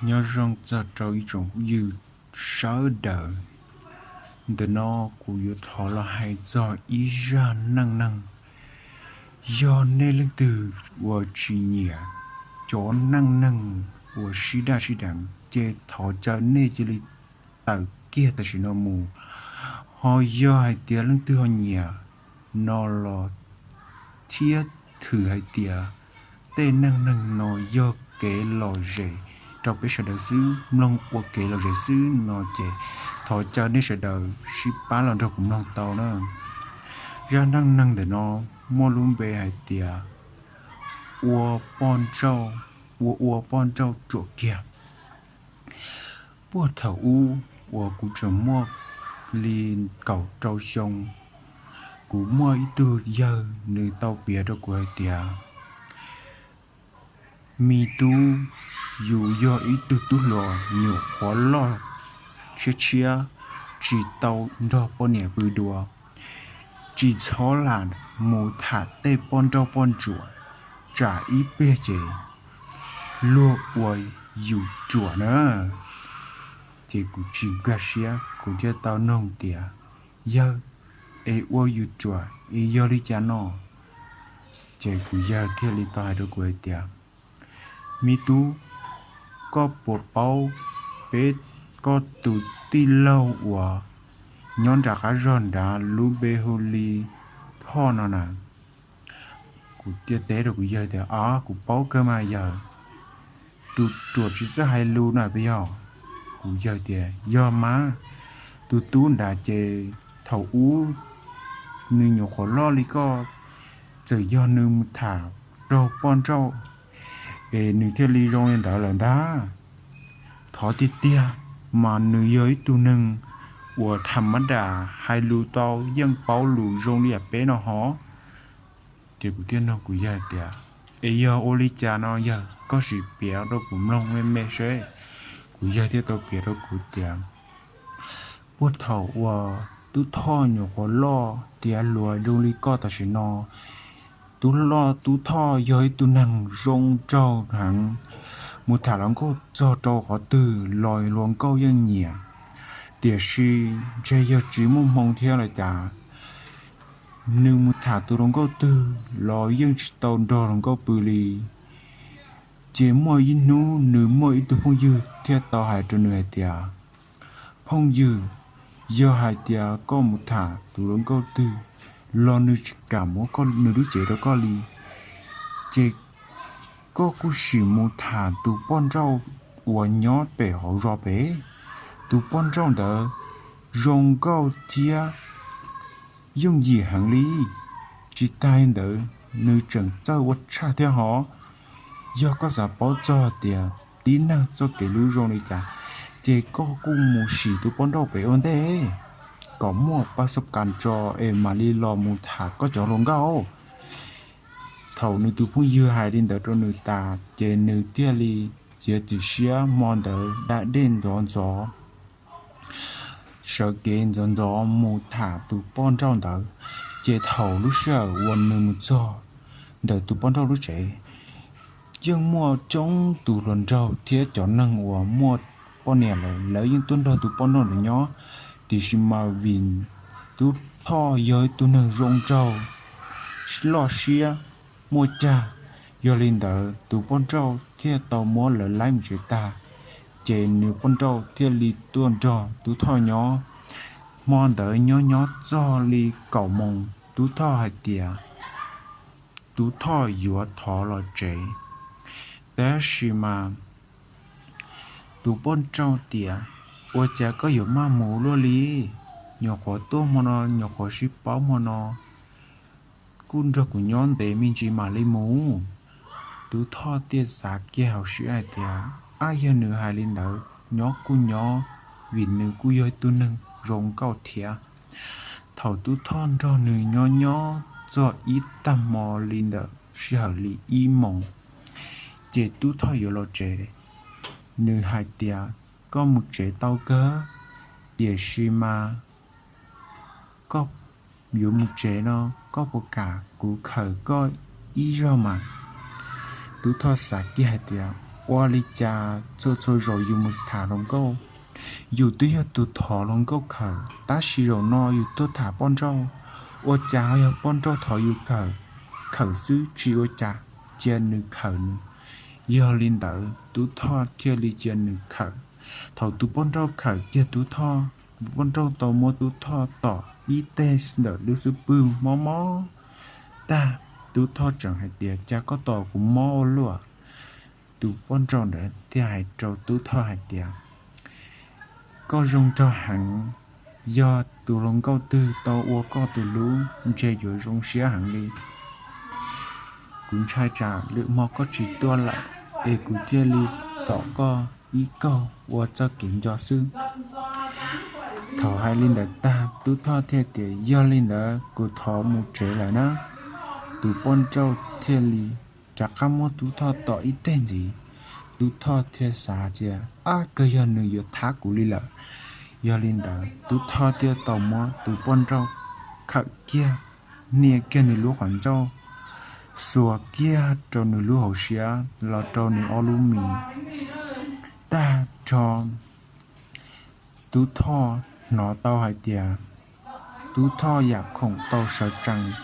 Nyob zoo txog rau ib tsoom phooj ywg sawv daws. Ntawm no kuv yuav thov los hais txog ib zaj neej neeg, yog nej leej twg uas tsis nyiam cov neej neeg uas sib daj sib deev ces thov caw nej cia li tawm kiag tam sim no mus. Ho yog hais tias leej twg ho nyiam no los thiab thwm hais tias tej neej neeg no yog kev lom zem rau peb sawv daws xwb, mloog ua kev lom zem xwb no ces thov caw nej sawv daws sib pab los nrog kuv mloog tau na. Zaj neej neeg ntawm no muaj lub npe hais tias ua poj nrauj, ua ua poj nrauj ruam kiag. Puag thaum ub uas kuv tseem muaj li kaum rau xyoo, kuv muaj ib tug yawg, nws tau piav rau kuv hais tias, me tub, yus yog ib tug tub hluas nyuam qhuav loj tshiab tshiab, tsis tau nrog poj niam pw dua, tsis txhob lam mus tham tej poj nrauj poj ntsuam, tsam ib pliag ces luag ua yus ruam na. Ces kuv tsis nkag siab, kuv thiaj tau nug tias, yawg, es ua yus ruam es yog li cas no? Ces kuv yawg thiaj li tau hais rau kuv hais tias, me tub, koj puas paub peb, koj tus tij laug uas nyob nram qab zog nrad lub npe hu li Thoj no na? Kuv thiaj teb rau kuv yawg tias, o, kuv paub kawg mas yawg, tus ruam tsis txawj hais lus na puas yog? Kuv yawg tias, yog mas, tus tub nrad ces thaum ub nws nyuam qhuav loj li koj, txawm yog nws mus tham raug poj nrauj es nws thiaj li zoo li ntawd lawm ntag. Thov tiag tiag mas nws yog ib tug neeg uas tham mab dam hais lus tau yeej paub lus zoo li peb no hov. Ces kuv thiaj nug kuv yawg tias, es yog ua li cas no yawg, koj sim piav rau kuv mloog me me seb. Kuv yawg thiaj tau piav rau kuv tias, puag thaum uas tub Thoj nyuam qhuav loj tiav hluas zoo li koj tam sim no, tub loj tub Thoj yog ib tug neeg zoo nraug heev, mus tham hluas nkauj txog rau qhov twg los hluas nkauj yeej nyiam. Tiam sis ntshe yog tsis muaj hmoo thiab los cas, nws mus tham tus hluas nkauj twg los yeej tsis tau nrog hluas nkauj pw li. Ces muaj ib hnub nws muaj ib tug phooj ywg thiaj tau hais rau nws hais tias, phooj ywg, yog hais tias koj mus tham tus hluas nkauj twg los nws tsis kam muab nws lub cev rau koj li, ces koj kuj sim mus tham tus poj nrauj uas nyob pem hauv zos pem. Tus poj nrauj ntawd zoo nkauj thiab yooj yim heev li. Tsis tas li ntawd, nws tseem txawj ua tshaj thiab hov. Yog koj xav paub txog tias tib neeg txoj kev hlub zoo li cas, ces koj kuj mus sim tus poj nrauj pem ua ntej, kom muaj pas xoj kas tso es mam li los mus tham koj cov hluas nkauj. Thaum nws tus phooj ywg hais li ntawd rau nws tas, ces nws thiaj li txiav txim siab hmo ntawd da dej ntxov ntxov, sawv kev ntxov ntxov mus tham tus poj nrauj ntawd. Ces thaum lub sij hawm uas nws mus txog ntawm tus poj nrauj lub tsev, yeej muaj coob tus hluas nraug thiab cov neeg uas muaj poj niam lawm, lawv yeej tuaj nrog tus poj nrauj ntawd nyob. Tiam sis mas vim Tub Thoj yog ib tug neeg zoo nraug, loj siab, muaj cag, yog li ntawd tus poj nrauj thiaj tau muab lawv laib mus tsev tag. Ces nws poj nrauj thiaj li tuaj nrog Tub Thoj nyob. Hmo ntawd nyob nyob txog li kaum moos, Tub Thoj hais tias Tub Thoj yuav thov los tsev. Tab sis mas tus poj nrauj tias, ua cas koj yuav maj mus luaj li? Nyuam qhuav tuaj hmo no, nyuam qhuav sib paub hmo no, kuj nrog kuv nyob ntev me ntsis mam li mus. Tub Thoj thiaj xav kiag hauv siab hais tias, ab, yog nws hais li ntawd, nyob kuj nyob, vim nws kuj yog ib tug neeg zoo nkauj thiab. Thaum Tub Thoj nrog nws nyob nyob txog ib tag hmo li ntawm sij hawm li ib moos, ces Tub Thoj yuav los tsev. Nws hais tias, koj mus tsev tau kawg, tiam sis mas koj yuav mus tsev no, koj puas kam kuv khawm koj ib zaug mas? Tub Thoj xav kiag hais tias, ua li cas txhua txhua zaus yus mus tham hluas nkauj, yus twb yog tus thov hluas nkauj khawm, tab sis zaum no yus tuaj tham poj nrauj, ua cas ho yog poj nrauj thov yus khawm, khawm xwb tsis ua cas, cia nws khawm nws. Yog li ntawd Tub Thoj thiaj li cia nws khawm. Thaum tus poj nrauj khawm kiag Tub Thoj, tus poj nrauj tau muab Tub Thoj tom ib teg ntawm lub xub pwg mob mob tag. Tub Thoj tseem hais tias, Cas koj tom kuv mob ua luaj? Tus poj nrauj ntawd thiaj hais rau Tub Thoj hais tias, Koj zoo nraug heev, yog tus hluas nkauj twg tau ua koj tus hlub ntshe yuav zoo siab heev li. Kuv ntshai tsam lwm hmo koj tsis tuaj lawm, es kuv thiaj li tom koj ib kaug ua txoj kev nco xwb. Thaum hais li ntawd tag, Tub Thoj thiaj tias, Yog li ntawd kuv thov mus tsev lawm na. Tus poj nrauj thiaj li rov qab muab Tub Thoj tom ib teg ntxiv. Tub Thoj thiaj xav tias, Ab, kawg yog nws yuav thab kuv li lawm. Yog li ntawd Tub Thoj thiaj tau muab tus poj nrauj khawm kiag, hnia kiag nws lub qhov ncauj, xuas kiag rau nws lub hauv siab los rau nws ob lub mis. Tag nrho Tub Thoj hnov tau hais tias Tub Thoj yam khoom tau sawv tsees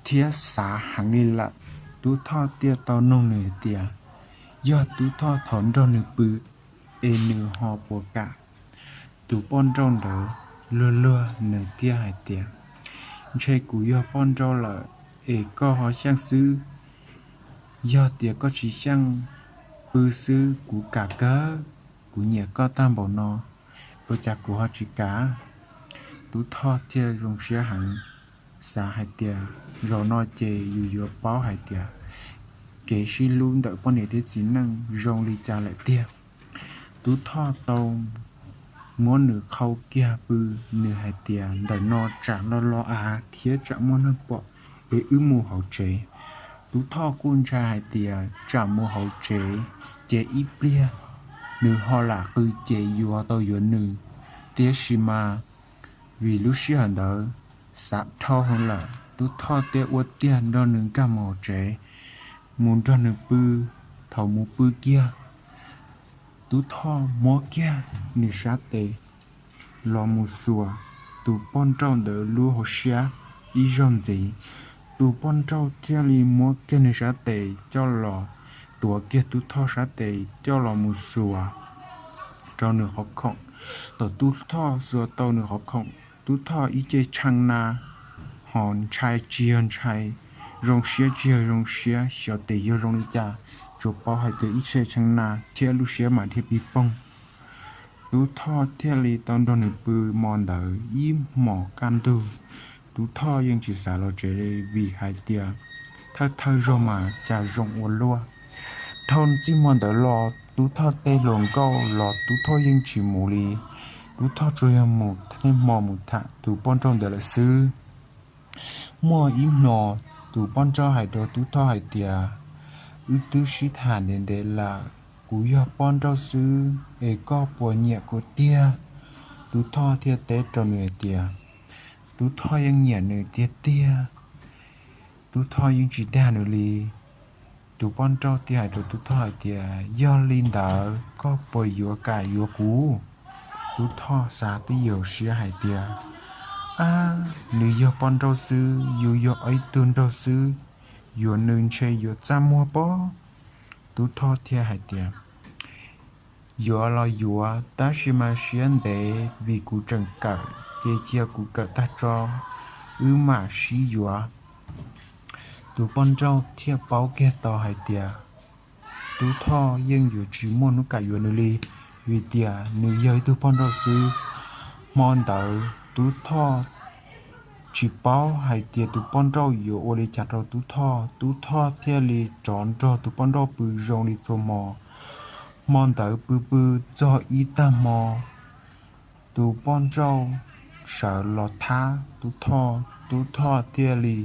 thiab xav heev li lawm. Tub Thoj thiaj tau nug nws tias, Yog Tub Thoj thov nrog nws pw es nws ho puas kam? Tus poj nrauj ntawd luag luag nws thiaj hais tias, Ntshe kuv yog poj nrauj lawm es koj ho xyeej xwb. Yog tias koj tsis xyeej, pw xwb kuv kam kawg, kuv nyiam koj tag npaum no, ua cas kuv ho tsis kam? Tub Thoj thiaj zoo siab heev, xav hais tias zaum no ces yus yuav paub hais tias kev sib hlub ntawm poj niam thiab txiv neej zoo li cas lawm tiag. Tub Thoj tau muab nws qhau kiag pw, nws hais tias ntawm no tsam lo lo av thiab tsam muaj neeg pom, es wb mus hauv tsev. Tub Thoj kuj ntshai hais tias tsam mus hauv tsev ces ib pliag nws ho lam qw ces yuav tau yuav nws, tiam sis mas vim lub sij hawm ntawd xav dhau heev lawm, Tub Thoj thiaj ua tiag nrog nws nkag mus hauv tsev, mus nrog nws pw. Thaum mus pw kiag, Tub Thoj muab kiag nws sab tes los mus xuas tus poj nrauj ntawd lub hauv siab ib zaug ntxiv. Tus poj nrauj thiaj li muab kiag nws sab tes coj los, tuav kiag Tub Thoj sab tes coj los mus xuas rau nws qhov khoom. Thaum Tub Thoj xuas tau nws qhov khoom, Tub Thoj ib ce tshee na, ho ntshai tsis yog ntshai, zoo siab tsis yog zoo siab, xyov tes yog zoo li cas, tsuas paub hais tias ib ce tshee na thiab lub siab mas dhia pig poog. Tub Thoj thiaj li tau nrog nws pw hmo ntawd ib hmos kaj ntug. Tub Thoj yeej tsis xav los tsev li vim hais tias thawj thawj zaug mas cas zoo ua luaj. Dhau txij hmo ntawd los Tub Thoj tej hluas nkauj los Tub Thoj yeej tsis mus li. Tub Thoj tsuas yog mus tej hmo mus tham tus poj nrauj ntawd lawm xwb. Muaj ib hmo tus poj nrauj hais rau Tub Thoj hais tias, Wb twb sib tham ntev ntev lawm, kuv yog poj nrauj xwb es koj puas nyiam kuv tiag? Tub Thoj thiaj teb rau nws hais tias Tub Thoj yeej nyiam nws tiag tiag, Tub Thoj yeej tsis dag nws li. Tus poj nrauj thiaj hais rau Tub Thoj hais tias, Yog li ntawd koj puas yuav kam yuav kuv? Tub Thoj xav twb yuav siab hais tias, Ab, nws yog poj nrauj xwb, yus yog ib tug nraug xwb, yuav nws ntshe yuav txaj muag pob. Tub Thoj thiaj hais tias, Yuav los yuav, tab sis mas siab ntev vim kuv tseem kawm, ces cia kuv kawm tag tso, wb mam sib yuav. Tus poj nrauj thiaj paub kiag tau hais tias Tub Thoj yeej yuav tsis muaj hnub kam yuav nws li, vim tias nws yog ib tug poj nrauj xwb. Hmo ntawd Tub Thoj tsis paub hais tias tus poj nrauj yuav ua li cas rau Tub Thoj, Tub Thoj thiaj li rov nrog tus poj nrauj pw zoo li txhua hmo. Hmo ntawd pw pw txog ib tag hmo, tus poj nrauj sawv los thab Tub Thoj, Tub Thoj thiaj li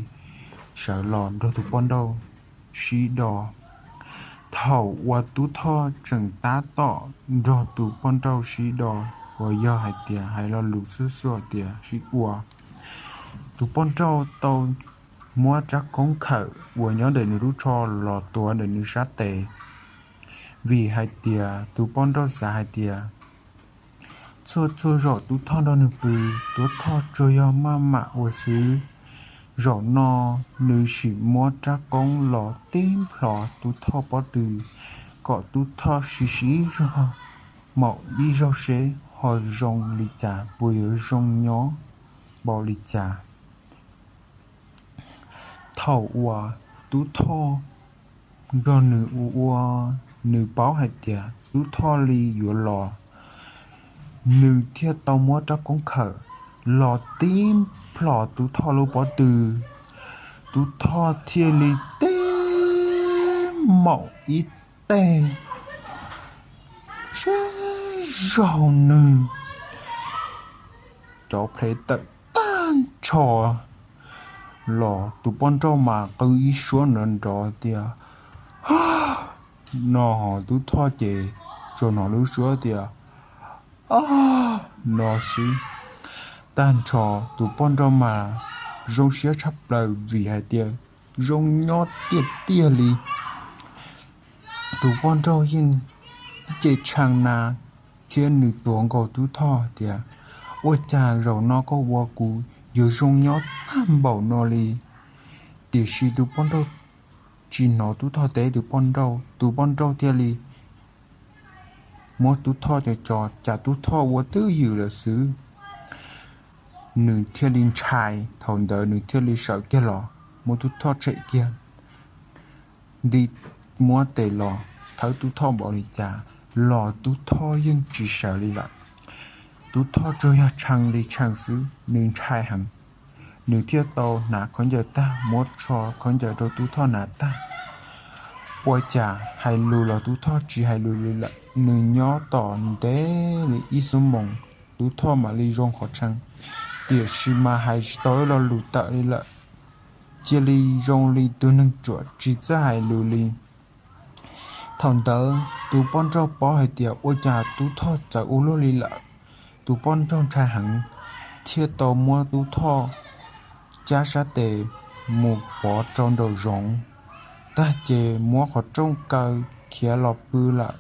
sawv los nrog tus poj nrauj sib do. Thaum uas Tub Thoj tseem tab tom nrog tus poj nrauj sib do, uas yog hais tias hais lo lus xuj xuaj tias sib ua, tus poj nrauj tau muab rab koob khawm uas nyob ntawm nws lub tsho los tuav ntawm nws sab tes. Vim hais tias tus poj nrauj xav hais tias txhua txhua zaum Tub Thoj nrog nws pw, Tub Thoj tsuas yog maj mam ua xwb. Zaum no nws sim muab rab koob los tib nplhos Tub Thoj pob tw, kom Tub Thoj siv siv zog maum ib zaug seb ho zoo li cas, puas yuav zoo nyob npaum li cas. Thaum uas Tub Thoj nrog nws ua ua, nws paub hais tias Tub Thoj li yuav los, nws thiaj tau muab rab koob khawm los tib nplhos Tub Thoj lub pob tw. Tub Thoj thiaj li teb maum ib teg, zej zog nws cov plhev tawm tag nrho los. Tus poj nrauj mas qw ib suab nrov nrov tias, no ho Tub Thoj ces tsuas hnov lub suab tias, o, no xwb. Tag nrho tus poj nrauj mas zoo siab tshaj plaws vim hais tias zoo nyob tiag tiag li. Tus poj nrauj yeej ce tshee na, thiab nws tuav nkaus Tub Thoj tias, ua cas zaum no koj ua kuv yuav zoo nyob tag npaum no li? Tiam sis tus poj nrauj tsis hnov Tub Thoj teb tus poj nrauj, tus poj nrauj thiaj li muab Tub Thoj co co, cas Tub Thoj ua twj ywm lawm xwb. Nws thiaj li ntshai, thaum ntawd nws thiaj li sawv kiag los muab Tub Thoj tshem kiag, nti muab tes los thawb Tub Thoj npaum li cas los Tub Thoj yeej tsis sawv li lawm. Tub Thoj tsuas yog tshee li tshee xwb, nws ntshai heev. Nws thiaj tau hnav khaub ncaws tag, muab tsho khaub ncaws rau Tub Thoj hnav tag. Ua cas hais lus los Tub Thoj tsis hais lus li lawm. Nws nyob tom ntev li ib xuab moos, Tub Thoj mam li zoo qhov tshee, tiam sis mas hais tsis tau ib lo lus tawm li lawm. Cia li zoo li tus neeg ruam tsis txawj hais lus li. Thaum ntawd tus poj nrauj paub hais tias ua cas Tub Thoj txawv ua luaj li lawm. Tus poj nrauj ntshai heev, thiaj tau muab Tub Thoj cab sab tes mus pov rau nraum zoov, tag ces muab qhov rooj kaw khiav los pw lawm.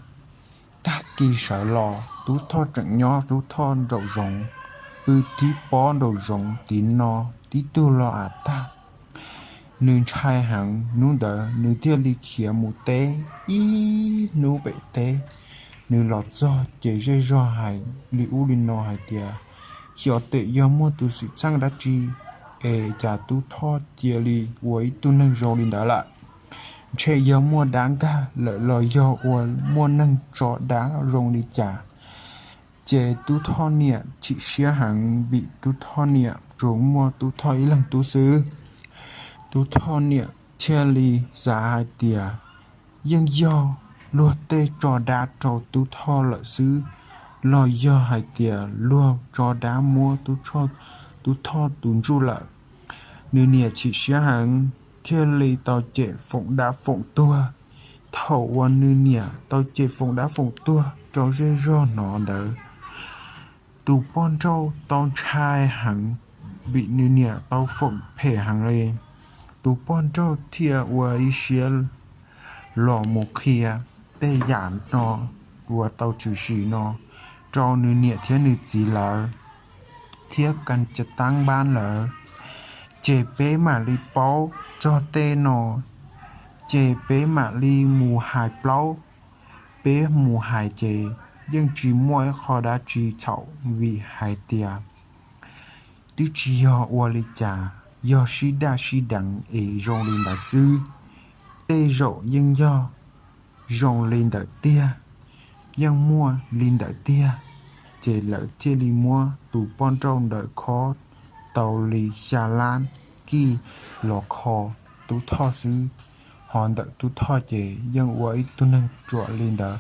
Tag kis sawv los Tub Thoj tseem nyob Tub Thoj nraum zoov, pw tib pob nraum zoov tiv no tib tug los av tag. Nws ntshai heev, hnub ntawd nws thiaj li khiav mus teb ib hnub pem teb. Nws los txog ces zej zog hais li ub li no hais tias, xyov tes yog muaj tus xwm txheej dab tsi es cas Tub Thoj cia li ua ib tug neeg zoo li ntawd lawm. Ntshe yog muaj dab nkag lawm los yog ua muaj neeg tso dab zoo li cas. Ces Tub Thoj niam chim siab heev vim Tub Thoj niam tsuas muaj Tub Thoj ib leeg tub xwb. Tub Thoj niam thiaj li xav hais tias yeej yog luag tej tso dab rau Tub Thoj lawm xwb, los yog hais tias luag tso dab muab Tub Thoj tus ntsuj lawm. Nws niam chim siab heev thiaj li tau cem foom dab foom tuag. Thaum uas nws niam tau cem foom dab foom tuag rau zej zog hnov ntawd, tus poj nrauj tau ntshai heev vim nws niam tau foom phem heev li. Tus poj nrauj thiaj ua ib siab los mus qhia tej yam no uas tau tshwm sim no rau nws niam thiab nws txiv lawv thiab kas ca taab npab lawv, ces peb mam li paub txog tej no, ces peb mam li mus hais plaub. Peb mus hais ces yeej tsis muaj ib qho dab tsi txhaum vim hais tias twb tsis yog ua li cas, yog sib daj sib deev es zoo li ntawd xwb. Tej zaum yeej yog zoo li ntawd tiag, yeej muaj li ntawd tiag. Ces lawv thiaj li muab tus poj nrauj ntawd khob tau li xya lab kij los kho Tub Thoj xwb. Ho ntawm Tub Thoj ces yeej ua ib tug neeg ruam li ntawd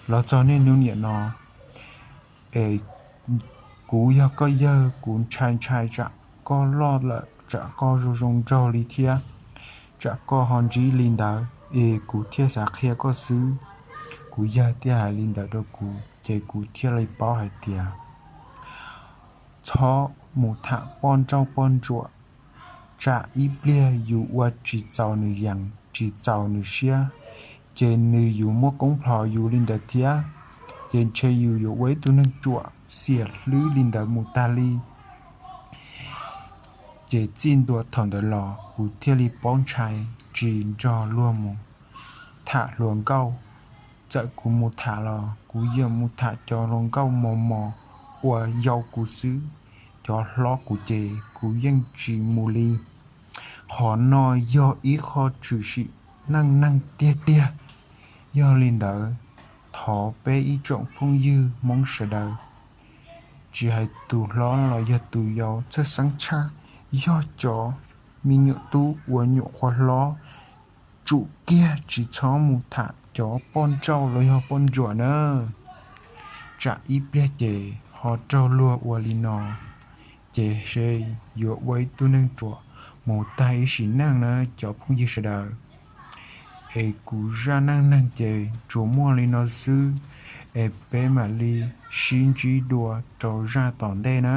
los txog niaj hnub niam no. Es kuv yog koj yawg, kuv ntshai ntshai tsam koj loj lawm tsam koj zoo zoo nraug li thiab, tsam koj ho ntsib li ntawd es kuv thiaj xav qhia koj xwb. Kuv yawg thiaj hais li ntawd rau kuv ces kuv thiaj li paub hais tias txhob mus tham poj nrauj poj ntsuam, tsam ib pliag yus ua tsis txaus nws yees tsis txaus nws siab, ces nws yuav muaj koob plho yus li ntawd thiab, ces ntshe yus yuav ua ib tug neeg ruam xiam hlwb li ntawd mus tag li. Ces txij ntua thaum ntawd los kuv thiaj li paub ntshai tsis nrog luag mus tham hluas nkauj. Txawm kuv mus tham los kuv yeej mus tham cov hluas nkauj mos mos uas yau kuv xwb, cov hlob kuv ces kuv yeej tsis mus li. Qhov no yog ib qho tshwm sim neej neeg tiag tiag. Yog li ntawd, thov peb ib tsoom phooj ywg Hmoob sawv daws, tsis hais tus hlob los yog tus yau, txhawj xeeb tshaj yog cov me nyuam tub uas nyuam qhuav hlob, tsum kiag tsis txhob mus tham cov poj nrauj los yog poj ntsuam na. Tsam ib pliag ces ho raug luag ua li no, ces se yuav ua ib tug neeg ruam mus tag ib sim neej na cov phooj ywg sawv daws. Es kuv zaj neej neeg ces tsuas muaj li no xwb, es peb mam li sib ntsib dua rau zaj tom ntej na.